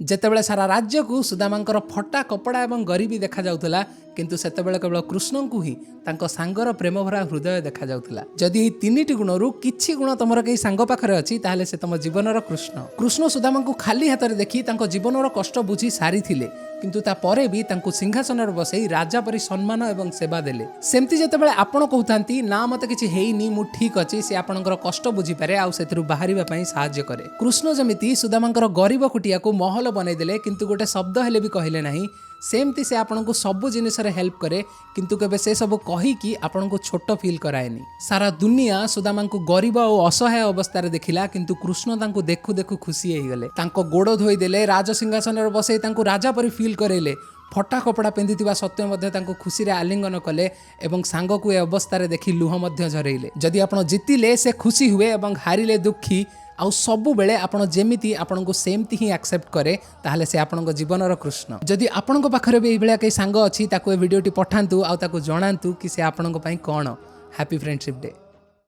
ଯେତେବେଳେ ସାରା ରାଜ୍ୟକୁ ସୁଦାମାଙ୍କର ଫଟା କପଡ଼ା ଏବଂ ଗରିବୀ ଦେଖାଯାଉଥିଲା, କିନ୍ତୁ ସେତେବେଳେ କେବଳ କୃଷ୍ଣଙ୍କୁ ହିଁ ତାଙ୍କ ସାଙ୍ଗର ପ୍ରେମଭରା ହୃଦୟ ଦେଖାଯାଉଥିଲା। ଯଦି ଏହି ତିନିଟି ଗୁଣରୁ କିଛି ଗୁଣ ତମର କେହି ସାଙ୍ଗ ପାଖରେ ଅଛି, ତାହେଲେ ସେ ତମ ଜୀବନର କୃଷ୍ଣ। କୃଷ୍ଣ ସୁଦାମାଙ୍କୁ ଖାଲି ହାତରେ ଦେଖି ତାଙ୍କ ଜୀବନର କଷ୍ଟ ବୁଝି ସାରିଥିଲେ, କିନ୍ତୁ ତାପରେ ବି ତାଙ୍କୁ ସିଂହାସନରେ ବସେଇ ରାଜା ପରି ସମ୍ମାନ ଏବଂ ସେବା ଦେଲେ। ସେମିତି ଯେତେବେଳେ ଆପଣ କହୁଥାନ୍ତି, "ନା, ମତେ କିଛି ହେଇନି, ମୁଁ ଠିକ ଅଛି", ସେ ଆପଣଙ୍କର କଷ୍ଟ ବୁଝିପାରେ ଆଉ ସେଥିରୁ ବାହାରିବା ପାଇଁ ସାହାଯ୍ୟ କରେ। କୃଷ୍ଣ ଯେମିତି ସୁଦାମାଙ୍କର ଗରିବ କୁଟିଆକୁ ମହଲ ବନେଇଦେଲେ, କିନ୍ତୁ ଗୋଟେ ଶବ୍ଦ ହେଲେ ବି କହିଲେ ନାହିଁ, ସେମିତି ସେ ଆପଣଙ୍କୁ ସବୁ ଜିନିଷରେ ହେଲ୍ପ କରେ, କିନ୍ତୁ କେବେ ସେ ସବୁ କହିକି ଆପଣଙ୍କୁ ଛୋଟ ଫିଲ୍ କରାଏନି। ସାରା ଦୁନିଆ ସୁଦାମାଙ୍କୁ ଗରିବ ଆଉ ଅସହାୟ ଅବସ୍ଥାରେ ଦେଖିଲା, କିନ୍ତୁ କୃଷ୍ଣ ତାଙ୍କୁ ଦେଖୁ ଦେଖୁ ଖୁସି ହେଇଗଲେ। ତାଙ୍କ ଗୋଡ଼ ଧୋଇଦେଲେ, ରାଜସିଂହାସନରେ ବସେଇ ତାଙ୍କୁ ରାଜା ପରି ଫିଲ୍ କରେଇଲେ। ଫଟା କପଡ଼ା ପିନ୍ଧିଥିବା ସତ୍ତ୍ୱେ ମଧ୍ୟ ତାଙ୍କୁ ଖୁସିରେ ଆଲିଙ୍ଗନ କଲେ ଏବଂ ସାଙ୍ଗକୁ ଏ ଅବସ୍ଥାରେ ଦେଖି ଲୁହ ମଧ୍ୟ ଝରେଇଲେ। ଯଦି ଆପଣ ଜିତିଲେ ସେ ଖୁସି ହୁଏ ଏବଂ ହାରିଲେ ଦୁଃଖୀ, ଆଉ ସବୁବେଳେ ଆପଣ ଯେମିତି ଆପଣଙ୍କୁ ସେମିତି ହିଁ ଆକ୍ସେପ୍ଟ କରେ, ତାହେଲେ ସେ ଆପଣଙ୍କ ଜୀବନର କୃଷ୍ଣ। ଯଦି ଆପଣଙ୍କ ପାଖରେ ବି ଏଇଭଳିଆ କେହି ସାଙ୍ଗ ଅଛି, ତାକୁ ଏ ଭିଡ଼ିଓଟି ପଠାନ୍ତୁ ଆଉ ତାକୁ ଜଣାନ୍ତୁ କି ସେ ଆପଣଙ୍କ ପାଇଁ କ'ଣ। Happy Friendship Day.